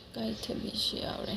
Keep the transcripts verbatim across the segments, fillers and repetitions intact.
ꯏꯀꯥꯏꯊꯕꯤꯁꯨ ꯌꯥꯎꯔꯦ꯫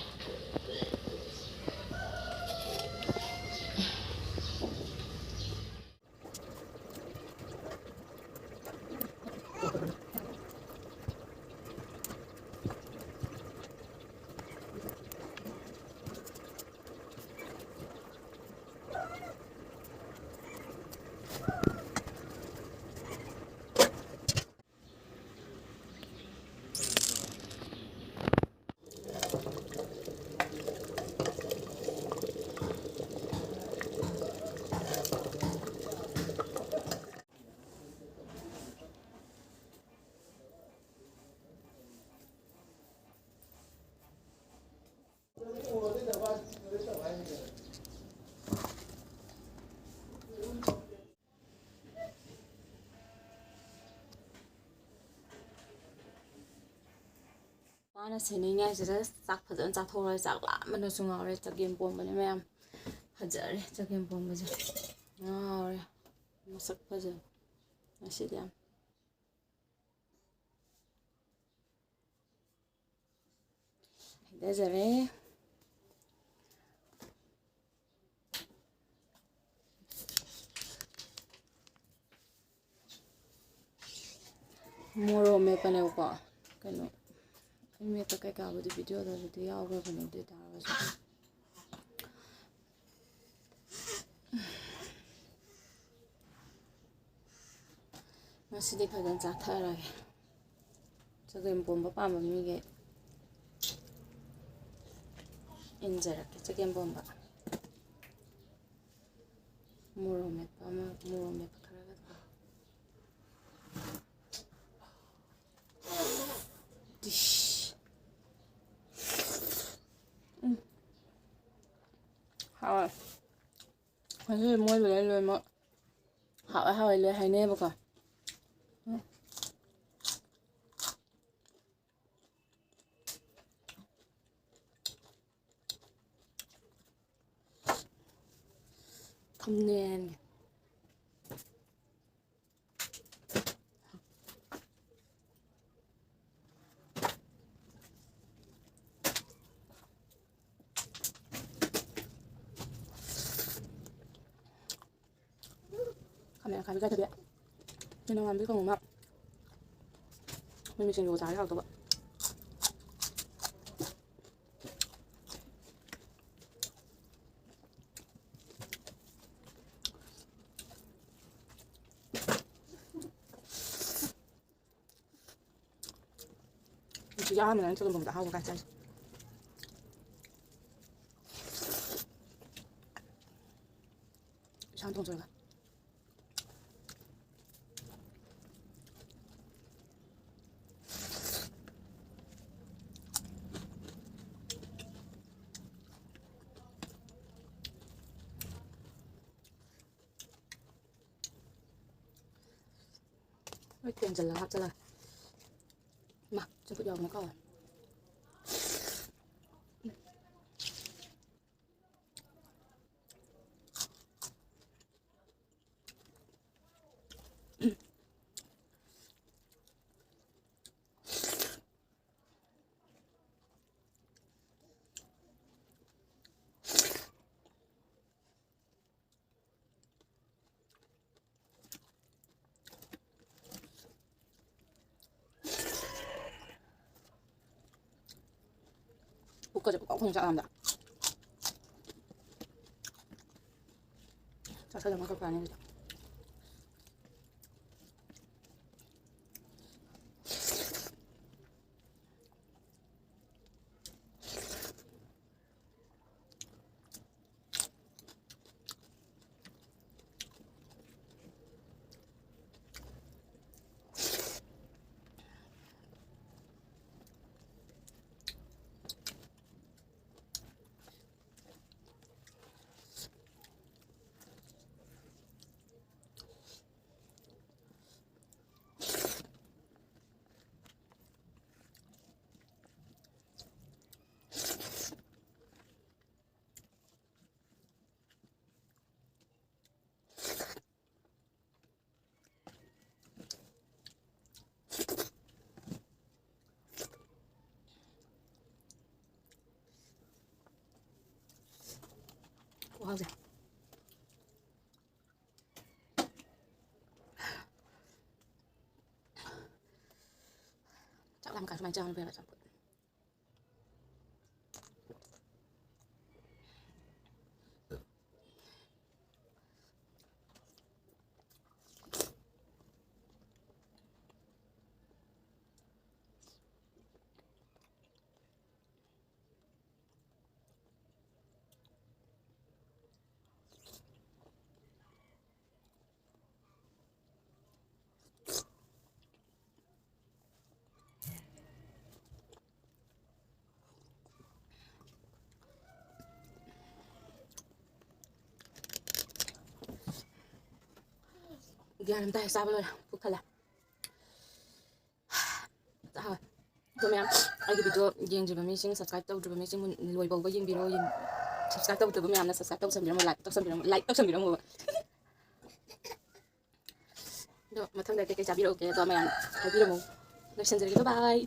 ꯃꯥꯅ ꯁꯦꯟꯅꯤꯡꯉꯥꯏꯁꯤꯗ ꯆꯥꯛ ꯐꯖꯅ ꯆꯥꯊꯣꯛꯑꯔꯣꯏ꯫ ꯆꯥꯛ ꯂꯥꯝꯕꯅꯁꯨ ꯉꯥꯎꯔꯦ꯫ ꯆꯒꯦꯝ ꯄꯣꯝꯕꯅꯦ ꯃꯌꯥꯝ꯫ ꯐꯖꯔꯦ ꯆꯒꯦꯝ ꯄꯣꯝꯕꯁꯦ꯫ ꯉꯥꯎꯔꯦ꯫ ꯃꯁꯛ ꯐꯖꯕ꯫ ꯉꯁꯤꯗꯤ ꯌꯥꯝ ꯍꯩꯊꯖꯔꯦ꯫ ꯃꯣꯔꯣꯛ ꯃꯦꯠꯄꯅꯦꯕꯀꯣ꯫ ꯀꯩꯅꯣ, ꯑꯩ ꯃꯦꯠꯄ ꯀꯩꯀꯥꯕꯨꯗꯤ ꯚꯤꯗꯤꯑꯣꯗꯕꯨꯗꯤ ꯌꯥꯎꯈ꯭ꯔꯕꯅꯦ, ꯑꯗꯨ ꯑꯣꯏ ꯇꯥꯔꯒꯁꯨ ꯉꯁꯤꯗꯤ ꯐꯖꯅ ꯆꯥꯊꯔꯒꯦ꯫ ꯆꯒꯦꯝ ꯄꯣꯝꯕ ꯄꯥꯝꯕ ꯃꯤꯒꯩ ꯏꯟꯖꯔꯛꯀꯦ꯫ ꯆꯒꯦꯝ ꯄꯣꯝꯕ꯫ ꯃꯣꯔꯣꯛ ꯃꯦꯠꯄ ꯑꯃ, ꯃꯣꯔꯣꯛ ꯃꯦꯠꯄ ꯈꯔꯒ ꯇꯧꯔꯒ꯫ ꯗꯤꯁ꯫ ꯎꯝ꯫ ꯍꯥꯎꯋꯦ꯫ ꯉꯁꯤ ꯃꯣꯏ ꯂꯣꯏ ꯂꯣꯏꯅꯃꯛ ꯍꯥꯎꯋꯦ ꯍꯥꯎꯋꯦ ꯂꯣꯏ ꯍꯥꯏꯅꯩꯌꯦꯕꯀꯣ꯫ ꯎꯝ꯫ ꯊꯝꯅꯦꯟ꯫ ꯃꯦꯠ ꯈꯥꯏꯕꯤ ꯀꯥꯏꯗꯕꯤ꯫ ꯆꯅꯝ ꯃꯥꯟꯕꯤ ꯀꯥꯡꯉꯧ ꯑꯃ꯫ ꯃꯤꯃꯤ ꯁꯤꯡꯖꯨꯒ ꯆꯥꯔꯗꯤ ꯍꯥꯎꯗꯧꯕ꯫ ꯄꯨꯟꯁꯤꯒꯤ ꯑꯍꯥꯟꯕꯅꯦ ꯑꯩꯅ ꯆꯒꯦꯝ ꯄꯣꯝꯕꯗ ꯑꯍꯥꯎꯕ ꯀꯥꯏ ꯆꯥꯏꯁꯦ꯫ ꯏꯁꯥꯅ ꯊꯣꯡꯖꯔꯒ꯫ ꯂꯣꯏ ꯊꯦꯡꯖꯤꯜꯂꯒ ꯍꯥꯞꯆꯤꯜꯂꯒ꯫ ꯃꯥ ꯆꯝꯐꯨꯠ ꯌꯥꯎꯕꯅ ꯀꯥꯎꯋꯦ꯫ ꯄꯨꯛꯀꯁꯦ ꯄꯨꯡꯈꯣꯡ ꯈꯣꯡ ꯆꯥꯛꯂꯝꯗ꯫ ꯆꯥꯁꯜꯂꯒ ꯈꯔ ꯐꯔꯅꯤ ꯍꯧꯖꯤꯛ꯫ ꯈꯨꯍꯥꯎꯁꯦ꯫ ꯌꯥꯝ ꯀꯥ ꯁꯨꯃꯥꯏꯅ ꯆꯥꯕꯅ ꯐꯩ ꯍꯥꯏꯕ ꯆꯝꯐꯨꯠ꯫ ꯒ꯭ꯌꯥꯟ ꯑꯃ ꯇꯥꯏ, ꯆꯥꯕ ꯂꯣꯏꯔꯦ, ꯄꯨꯛ ꯊꯜꯂꯦ꯫ ꯆꯥ ꯍꯥꯎꯋꯦ꯫ ꯑꯗꯣ ꯃꯌꯥꯝ, ꯑꯩꯒꯤ video ꯌꯦꯡꯗ꯭ꯔꯤꯕ ꯃꯤꯁꯤꯡ, subscribe ꯇꯧꯗ꯭ꯔꯤꯕ ꯃꯤꯁꯤꯡ ꯂꯣꯏꯐꯥꯎꯕ ꯌꯦꯡꯕꯤꯔꯣ꯫ ꯌꯦꯡ-, subscribe ꯇꯧꯗ꯭ꯔꯤꯕ ꯃꯌꯥꯝꯅ subscribe ꯇꯧꯁꯟꯕꯤꯔꯝꯃꯣ, like ꯇꯧꯁꯟꯕꯤꯔꯝꯃꯣ, like ꯇꯧꯁꯟꯕꯤꯔꯝꯃꯣꯕ꯫ ꯑꯗꯣ ꯃꯊꯪꯗ ꯀꯩꯀꯩ ꯆꯥꯕꯤꯔꯛꯎꯒꯦ ꯑꯗꯣ ꯃꯌꯥꯝ ꯍꯥꯏꯕꯤꯔꯝꯃꯣ꯫ ꯂꯣꯏꯁꯤꯟꯖꯔꯒꯦ, bye bye꯫